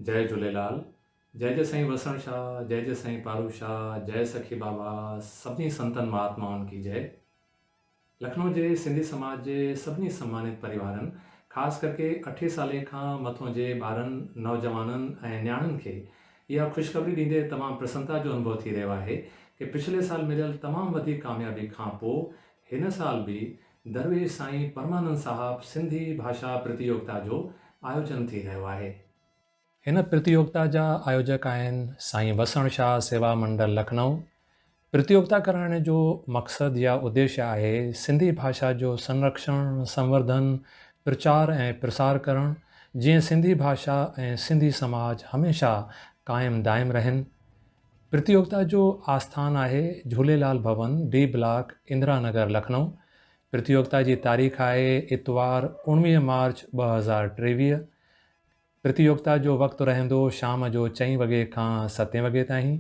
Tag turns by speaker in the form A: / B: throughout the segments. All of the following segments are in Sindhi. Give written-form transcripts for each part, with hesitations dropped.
A: جئي جهوليلال جئي جئي سائين وسڻ شاهه جئي جئي سائين پارو شاهه جئي سخي بابا سڀني سنتن مهاتمائن ڪي جئي لکنو جي سنڌي سماج جي سڀني سمانت پريوارن خاص ڪرڪي اٺين سالي کان مٿون جي ٻارن نوجوانن ۽ نياڻين کي اها خوشخبري ڏيندي تمام پرسنتا جو انڀو ٿي رهيو آهي ڪي پڇلي سال مليل تمام وڌيڪ ڪاميابي کان پو هن سال به درويش سائين پرمانند صاحب سنڌي ڀاشا پرتيوگتا جو آيوجن ٿي رهيو آهي. هن پرتيوگتا جا آيوجڪ آهن سائين وسڻ شاهه سيوا منڊل لکنؤ. پرتيوگتا ڪرائڻ جو مقصد يا اديشيه آهي سنڌي ڀاشا جو سنرڪشڻ، سنورڌن، پرچار ۽ پرسار ڪرڻ، جيئن سنڌي ڀاشا ۽ سنڌي سماج هميشه قائم دائم رهن. پرتيوگتا جو آسٿان آهي جهوليلال ڀون، ڊي بلاڪ، اندرا نگر، لکنؤ. پرتيوگتا جي تاريخ آهي اتوار 19 مارچ 2023. پرتيوگتا جو وقت رهندو شام جو چئين وڳي کان ستين وڳي تائين.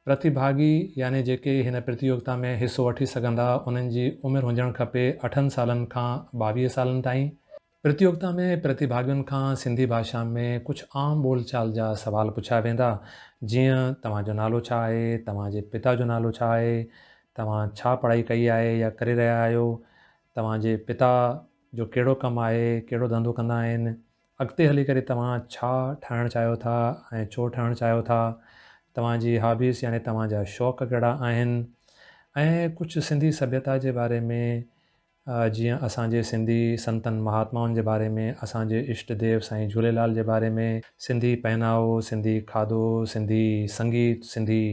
A: پرتيڀاڳي يعني جيڪي هن پرتيوگتا ۾ حصو وٺي سگهندا انهن جي عمر هجڻ کپي اٺن سالن کان 22 سالن تائين. پرتيوگتا ۾ پرتيڀاڳين کان سنڌي ڀاشا ۾ ڪجهه عام ٻول چال جا سوال پڇيا ويندا، جيئن، توهان جو نالو ڇا آهي؟ توهان جي پتا جو نالو ڇا آهي؟ توهان ڇا پڙهائي ڪئي آهي يا ڪري رهيا آهيو؟ توهان جي پتا جو ڪهڙو ڪم آهي، ڪهڙو ڌنڌو ڪندا آهن؟ اڳتي هلي ڪري توهان ڇا ٺاهڻ چاهيو ٿا ۽ ڇو ٺاهڻ چاهيو ٿا؟ توهان جي هابيز يعني توهان جا شوق ڪهڙا آهن؟ ۽ ڪجهه سنڌي سڀيتا جي باري ۾ جيئن اسان جي سنڌي سنتن مهاتمائن جي باري ۾، اسان جي اشٽ ديو سائين جهوليلال جي باري ۾، سنڌي پهناوو، سنڌي کاڌو، سنڌي سنگيت، سنڌي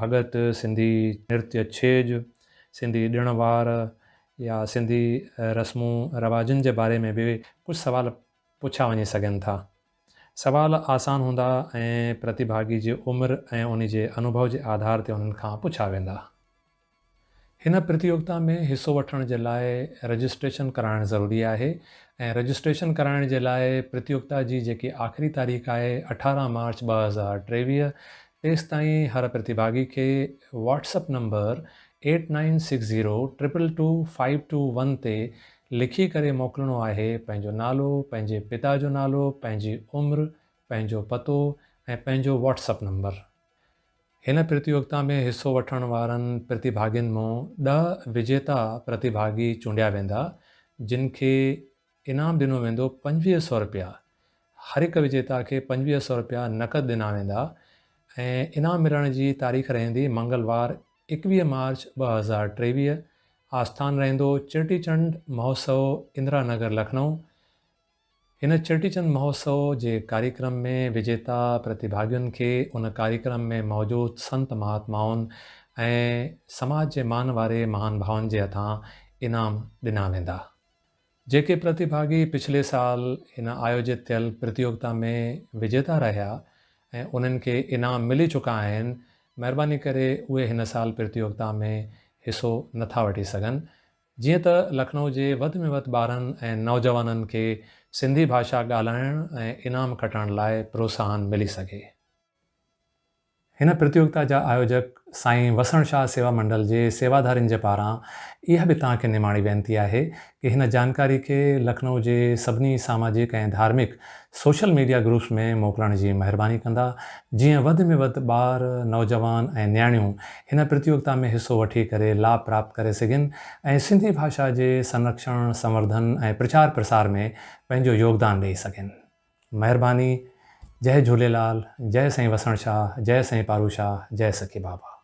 A: ڀڳت، سنڌي نرتيه ڇيڄ، سنڌي ڏڻ وار يا سنڌي رسمون رواجن جي باري ۾ به ڪجهه سوال پڇيا وڃي سگهن ٿا. سوال آسان هوندا ۽ پرتيڀاڳي جي عمر ۽ انهي جي انوڀو جي آڌار تي انهن کان پڇيا ويندا. هن پرتيوگتا ۾ حصو وٺڻ جي لاء رجسٽريشن ڪرائڻ ضروري آهي ۽ رجسٽريشن ڪرائڻ جي لاء پرتيوگتا جي جيڪي آخري تاريخ آهي 18 مارچ 2023 تيستائين هر پرتيڀاڳي کي Whats app number eight nine six zero triple two five two one تي لکي ڪري موڪلڻو آهي پنهنجو نالو، پنهنجي پتا جو نالو، پنهنجي عمر، پنهنجو پتو ۽ پنهنجو واٽس اپ نمبر. هن پرتيوگتا ۾ حصو وٺڻ وارن پرتيڀاڳين مون ڏهه وجيتا پرتيڀاڳي چونڊيا ويندا، جن کي انعام ڏنو ويندو 25 سئو رپيا. هر هڪ وجيتا کي 25 سئو رپيا نقد ڏنا ويندا ۽ انعام ملڻ جي تاريخ رهندي منگلوار 21 مارچ 2023، آسٿان رهندو چيٽي چنڊ مهوتسو اندرا نگر لکنؤ. هن چيٽي چند مهوتسو جي ڪاريڪرم ۾ وجيتا پرتيڀاڳين کي ان ڪاريڪرم ۾ موجود سنت مهاتمائن ۽ سماج جي مان واري مهان ڀاون جي هٿان انعام ڏنا ويندا. جيڪي پرتيڀاڳي پڇلي سال هن آيوجت ٿيل پرتيوگتا ۾ وجيتا رهيا ۽ انهن کي انعام ملي چڪا آهن، مهرباني ڪري اهي هن سال پرتيوگتا ۾ حصو نٿا وٺي سگهن جيئن ته لکنؤ جي وڌ ۾ وڌ ٻارن ۽ نوجوانن کي سنڌي ڀاشا ڳالهائڻ ۽ انعام کٽڻ لاء پروتساهن ملي سگهي. هن پرتيوگتا جا آيوجڪ سائين وسڻ شاهه سيوا منڊل جي سيواڌارين جي پاران اها به توهان کي نماڻي وينتي آهي ڪي هن جانڪاري کي لکنؤ جي سڀني ساماجڪ ۽ ڌارمڪ سوشل ميڊيا گروپس ۾ موڪلڻ جي مهرباني ڪندا جيئن وڌ ۾ وڌ ٻار، نوجوان ۽ نياڻيون هن پرتيوگتا ۾ حصو وٺي ڪري لاڀ پراپت ڪري سگهن ۽ سنڌي ڀاشا جي سنرڪشڻ، سنورڌن ۽ پرچار پرسار ۾ پنهنجو يوگدان ڏئي سگهن. مهرباني. جئه جهوليلال، جئه سائين وسڻ شاهه، جئه سائين پارو شاهه، جئه سخي بابا.